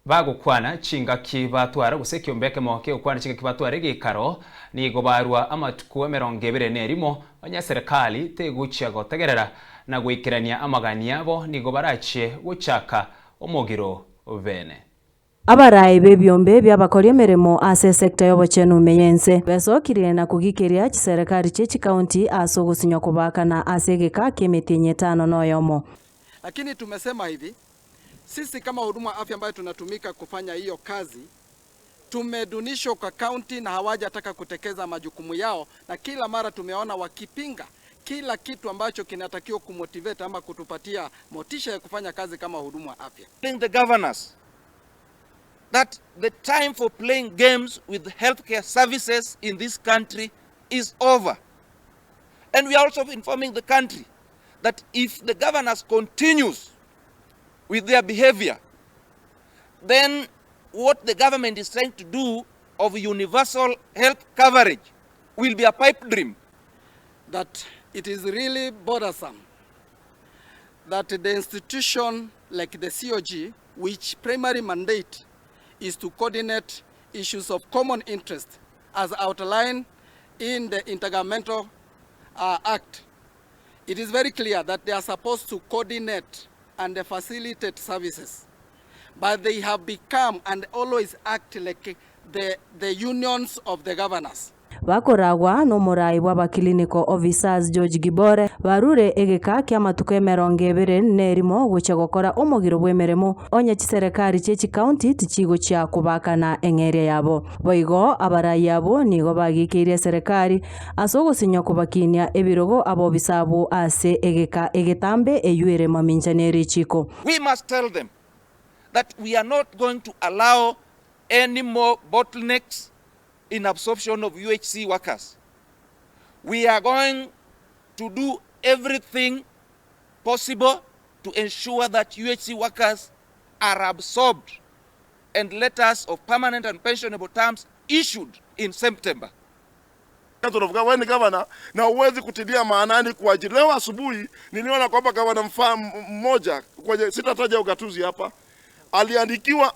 Bagokwana chingaki batwara gose ekiombe ekemo kegokwana chingaki batwara egeikaro, nigo barua amatuko 21 onye eserekari tegochia gotegerera na goikerania amagani abo nigo barachie gochaka omogiro bene. Abarai b'ebiombe bi'abakori emeremo ase esecta y'obochenu ime y'ense besokirie na kogikeria chiserekari chie chikaunti ase ogosinywa kobaakana ase egeka ki'emetienyi 51. Lakini tumesema hivi, sisi kama wahudumu wa afya ambayo tunatumika kufanya hiyo kazi tumedunishwa kwa kaunti na hawajataka kutekeza majukumu yao, na kila mara tumeona wakipinga kila kitu ambacho kinatakiwa kumotivate ama kutupatia motisha ya kufanya kazi kama wahudumu wa afya. Telling the governors that the time for playing games with healthcare services in this country is over. And we are also informing the country that if the governors continues with their behavior, then what the government is trying to do of universal health coverage will be a pipe dream. That it is really bothersome that the institution like the COG, which primary mandate is to coordinate issues of common interest as outlined in the Intergovernmental Act, it is very clear that they are supposed to coordinate and facilitate services. But they have become and always act like the unions of the governors. Bakoragwa n'omorai bw'aba clinical officers George Gibore barure egeka kia amatuko 21 gochia gokora omogiro bw'emeremo onye chiserekari chie chikaunti tichigochia kobakana eng'eria yabo. Boigo abarai abo nigo bagikeirie eserekari ase ogosinywa kobakinia ebirogo abobisa abo ase egeka egetambe eywo ere mamincha na erichiko. We must tell them that we are not going to allow any more bottlenecks in absorption of UHC workers. We are going to do everything possible to ensure that UHC workers are absorbed and letters of permanent and pensionable terms issued in September. Tunavuka wewe ni gavana na huwezi kutilia maanani kuajiri. Leo asubuhi niliona kwamba gavana mmoja kwenye, sitataja ugatuzi hapa,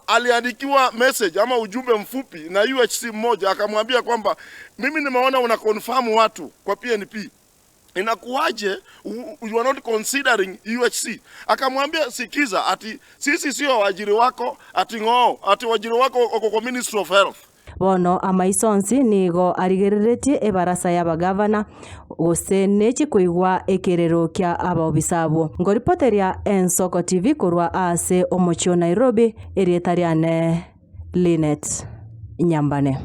aliandikiwa message ama ujumbe mfupi na UHC mmoja akamwambia kwamba mimi nimeona una confirm watu kwa PNP, inakuwaje you are not considering UHC? Akamwambia sikiza, ati sisi sio waajiri wako, ati ng'oo, ati waajiri wako wako kwa Ministry of Health. Bono amaisonsi nigo arigereretie ebarasa y'abagavana gose nechikoigwa ekerero kia abaobisa abo. Ngoripoteria Ensoko TV korwa ase omochio Nairobi erieta riane Linet Nyambane.